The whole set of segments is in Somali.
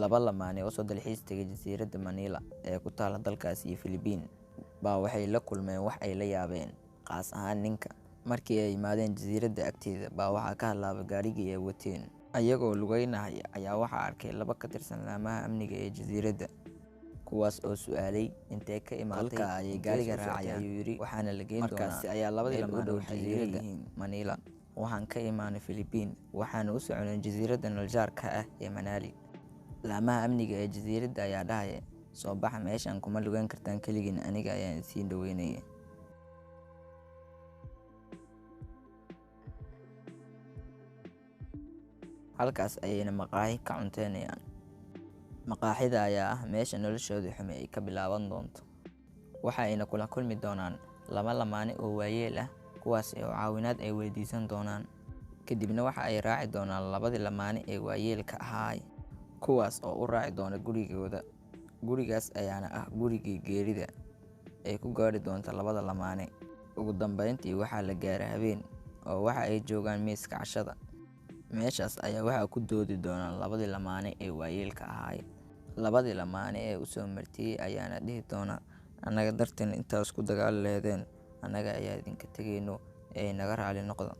Laba lamaane oo soo dalxiis tagay jasiiradda Manila ee ku taalla dalkaasi iyo Filibiin baa waxay la kulmeen wax ay la yaabeen, qaas ahaan ninka. Markii ay yimaadeen jasiiradda agteeda baa waxaa ka halaabay gaarigii ay wateen. Ayagoo lugeynaya ayaa waxaa arkay laba ka tirsan laamaha amniga ee jasiiradda, kuwaas oo su'aalay intee ka imaatay, halka ayay gaariga raacayaan ayuu yiri, waxaana la geyn doonaa. Markaasi ayaa labadii lamaane u dhow jasiiradda Manila. Waxaan ka imaanay Filibiin, waxaana u soconay jasiiradda naljaarka ah ee Manali. Laamaha amniga ee jasiiradda ayaa dhahaya, soo baxa, meeshan kuma lugeyn kartaan keligiin, aniga ayaan isiin dhaweynaya. Halkaas ayayna maqaaxi ka cunteynayaan. Maqaaxida ayaa ah meesha noloshooda xumi ay ka bilaaban doonto. Waxa ayna kula kulmi doonaan laba lamaane oo waayeel ah, kuwaas oo caawinaad ay weydiisan doonaan. Kadibna waxa ay raaci doonaan labadii lamaane ee waayeelka ahaay, kuwaas oo u raaci doona gurigooda. Gurigaas ayaana ah gurigii geerida ay ku gaari doonta labada lamaane. Ugu dambeyntii waxaa la gaaray habeen oo waxa ay joogaan miiska cashada. Meeshaas ayaa waxaa ku doodi doonaan labadii lamaane ee waayeelka ahaay. Labadii lamaane ee u soo martiyay ayaana dhihi doona, annaga darteen intaas ku dagaali leedeen, annaga ayaa idinka tegayno ee naga raali noqda.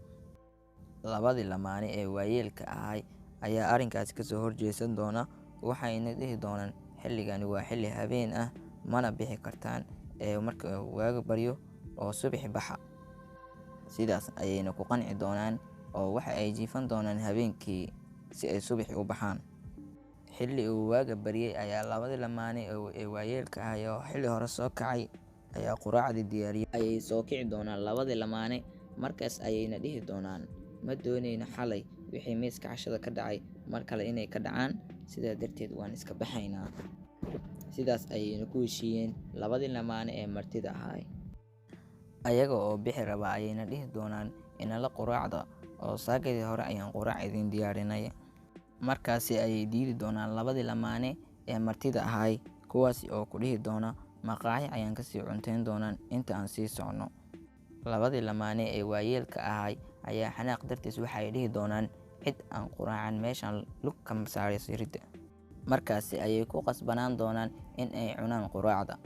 Labadii lamaane ee waayeelka ahaay ayaa arrinkaasi ka soo horjeesan doona, waxayna dhihi doonaan xilligani waa xilli habeen ah, mana bixi kartaan ee marka waagu baryo oo subaxi baxa. Sidaas ayayna ku qanci doonaan oo waxa ay jiifan doonaan habeenkii si ay subaxi u baxaan. Xilli uu waaga baryay ayaa labadii lamaane ee waayeelka ahaa oo xilli hore soo kacay ayaa quraacdii diyaariyay. Ayay soo kici doonaan labadii lamaane, markaas ayayna dhihi doonaan ma doonayno xalay wixii miiska cashada ka dhacay mar kale inay ka dhacaan, sidaa darteed waan iska baxaynaa. Sidaas ayayna ku heshiiyeen labadii lamaane ee martida ahaay. Ayaga oo bixi raba ayayna dhihi doonaan inala quraacda oo saakadii hore ayaan quraac idin diyaarinay. Markaasi ayay diidi doonaan labadii lamaane ee martida ahaay, kuwaasi oo ku dhihi doona maqaaxi ayaan kasii cunteyn doonaan inta aan sii socno. Labadii lamaane ee waayeelka ahaay ayaa xanaaq dartiis waxay dhihi doonaan cid aan quraacan meeshan lug kama saarayso ridda. Markaasi ayay ku qasbanaan doonaan in ay cunaan quraacda.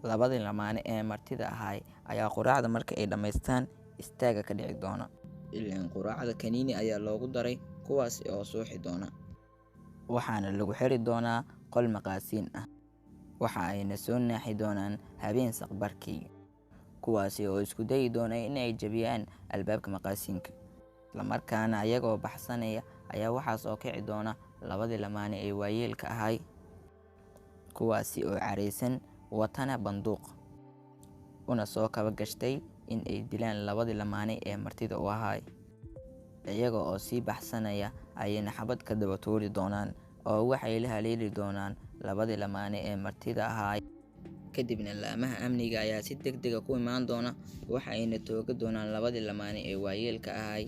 Labadii lamaane ee martida ahaay ayaa quraacda marka ay dhammaystaan istaaga ka dhici doona. Ileen quraacda kaniini ayaa loogu daray, kuwaasi oo suuxi doona. Waxaana lagu xiri doonaa qol maqaasiin ah. Waxa ayna soo naaxi doonaan habeen saqbarkii, kuwaasi oo isku dayi doona in ay jabiyaan albaabka maqaasiinka. Isla markaana ayagoo baxsanaya ayaa waxaa soo kici doona labadii lamaane ee waayeelka ahaay, kuwaasi oo careysan watana banduuq, una soo kaba gashtay in ay dilaan labadii lamaane ee martida u ahaay. Iyaga oo sii baxsanaya ayayna xabad ka daba tuuri doonaan oo waxay la haleeli doonaan labadii lamaane ee martida ahaay. Kadibna laamaha amniga ayaa si degdeg ah ku imaan doona, waxa ayna tooga doonaan labadii lamaane ee waayeelka ahaay.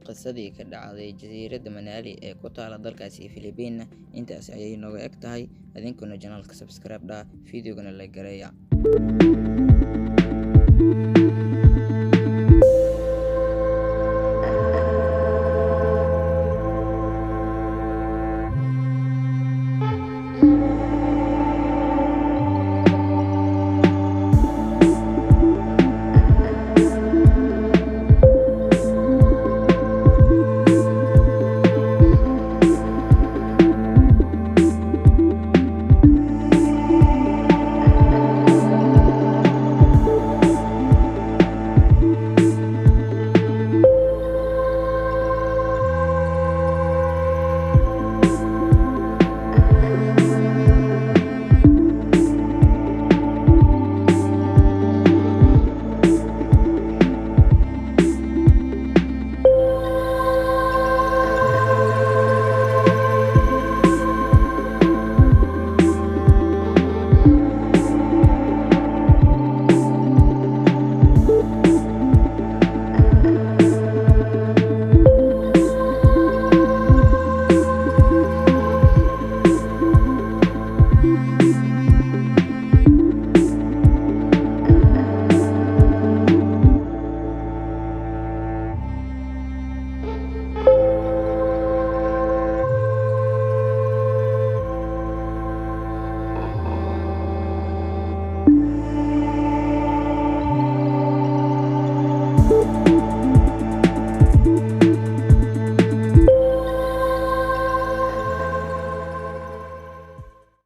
Qisadii ka dhacday jasiiradda Manali ee ku taalla dalkaasi Filibiin intaas ayay nooga eg tahay. Idinkuna channelka subscribe dha, videogana like gareeya.